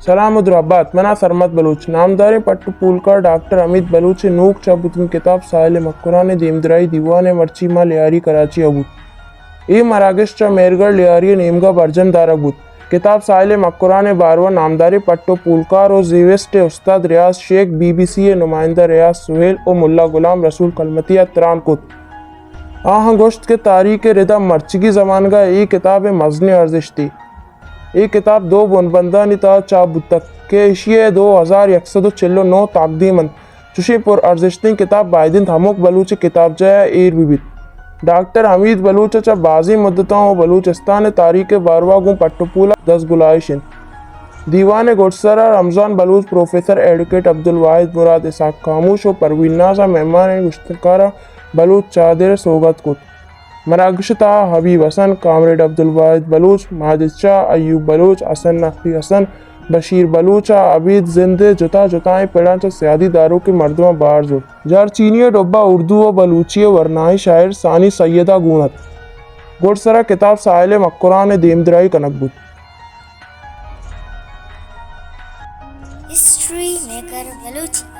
سلام ءُ درھبات، من آں سرمد بلوچ۔ نامداریں پٹ ءُ پولکار ڈاکٹر حمید بلوچ ءِ نوک چاپ بوتگیں کتاب ساحل مکران ءِ دیمدرائی دیوان ءِ مرچی ماہ لیاری کراچی ءَ بوت۔ اے مراگش چہ مہرگڑھ لیاری ءِ نیمگ ءَ برجم دارگ بوت۔ کتاب ساحل مکران ءِ باروا نامداریں پٹ ءُ پولکار ءُ زیوسٹ ءِ استاد ریاض شیخ، بی بی سی ءِ نمائندہ ریاض سہیل ءُ ملا غلام رسول کلمتی ءَ تران کت۔ آہاں گوشت کہ تاریخ ءِ رد ءَ مرچیگی زمانگ ءَ اے کتاب ءِ مزنیں ارزشتے۔ اے کتاب دو بنبندانی تہ ءَ چاپ بوتگ کہ ایشی ءِ دو ہزار یک سد ءُ چل ءُ نو تقدیم انت۔ چشیں پر ارزشتیں کتاب باید انت ہمک بلوچ ءِ کتابجاہ ءَ ایر بہ بیت۔ ڈاکٹر حمید بلوچ ءَ چہ بازیں مدتاں ءُ بلوچستان ءِ تاریخ ءِ باروا گوں پٹ ءُ پول ءَ دزگلائیش انت۔ دیوان ءِ گڈسر ءَ رمضان بلوچ، پروفیسر ایڈوکیٹ عبدالواحد مراد، اسحاق خاموش ءُ پروین ناز ءَ مہمانیں گشتنکاراں بلوچ چادر ءِ سوگات کت۔ مراگش ءِ تہا حبیب حسن، کامریڈ عبدالواحد بلوچ، ماجد شاہ، ایوب بلوچ، حسن نقوی حسن، بشیر بلوچ ءَ ابید زند ءِ جتا جتائیں پڑاں چہ سیادی داروکیں مردماں بہر زرت۔ جارچینی ءِ ڈبہ ءَ اردو ءُ بلوچی ءِ ورنائیں شاعر ثانی سید ءَ گون ات۔ گڈسر ءَ کتاب ساحل مکران ءِ دیمدرائی کنگ بوت۔ ہسٹری میکر بلوچی۔